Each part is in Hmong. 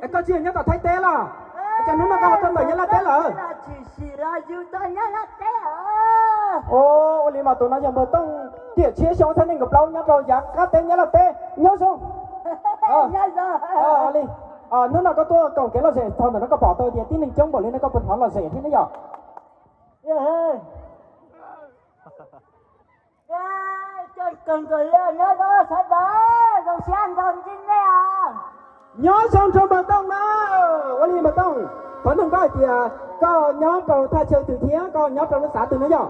Es koj tsis yog nyob tom Thaib teb los? Es cas hnub no koj ho tuaj tawm Nyab Laj teb lawm? Ua li mas tus no yog npawg Tooj tiam tshiab xyoo txhiab nees nkaum plaub nyob rau yav qab teb Nyab Laj teb. Nyob zoo. Hnub no koj tuaj koom kev lom zem txog ntawm no koj pom tau tias tib neeg coob npaum li no koj puas hnov lom zem thiab ne yom? Nyob zoo rau npawg Tooj na. Ua li npawg Tooj, qhov no koj hais tias koj nyob rau thaj chaw twg thiab koj nyob rau lub xav twg na yom?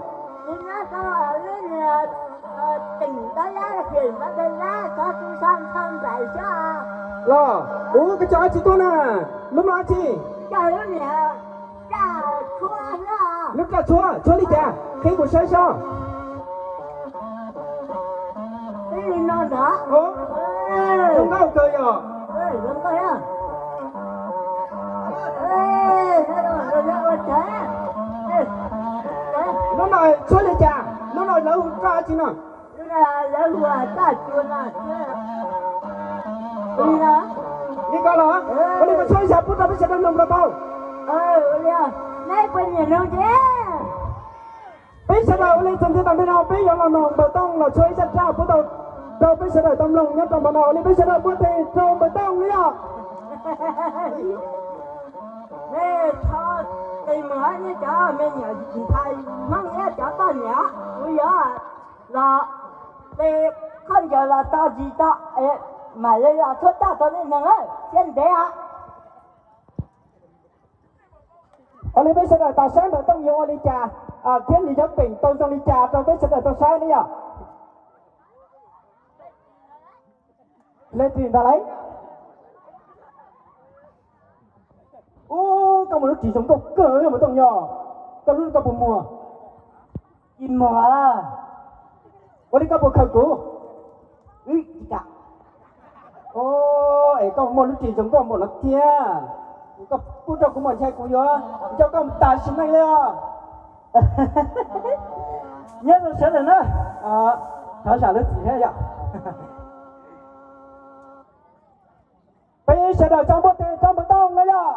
Los, ub, koj cov dab tsi tuaj na? Lub no dab tsi? Lub raj tshuab, tshuab li cas? Qhib kuv saib seb. Zoo nkauj kawg yom. Lub no tshuab li cas? Lub no lawv hu raj dab tsi no? Li ko los? Ua li mas tshuab ib zaj pub rau peb sawv daws mloog rau tau. Peb sawv daws ua li txuas ntxiv tom ntej no peb yuav los mloog npawg Tooj los tshuab ib zaj raj pub tau rau peb sawv daws tau mloog nyob rau hmo no. Ua li peb sawv daws npuaj tes rau npawg Tooj li os. Nej txhob tes mus, nej cov me nyuam ntxhais Hmoob thiab cov poj niam, kuv yuav los tes khaub ncaws los tso zis tso, mam li los tshuab raj rau nej mloog thiab ntev os. Ua li peb sawv daws tos saib npawg Tooj yuav ua li cas thiab nws yuav peem tau zoo li cas rau peb sawv daws tau saib ne yom. Leej twg ntag lauj? Ub, koj muaj lub ris zoo nkauj kawg npawg Tooj yog. Koj lub koj puas muag? Tsis muag. Ua li koj puas khaws kuv? Tsis kam. Es koj muaj lub ris zoo nkauj npaum no thiab, koj pub rau kuv mas ntshai kuv yuav nco koj mus tas sim neej li os. Nyob zoo sawv daws na, thov zam lub txim thiab yom. Peb sawv daws tso npuaj tes rau npawg Tooj na yom.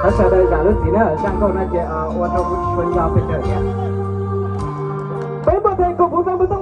Thov sawv daws zam lub txim na, zaj nkauj no ces ua rau kuv tsis tshua nco pes tsawg thiab. Peb npuaj tes koom kuv rau npawg Tooj.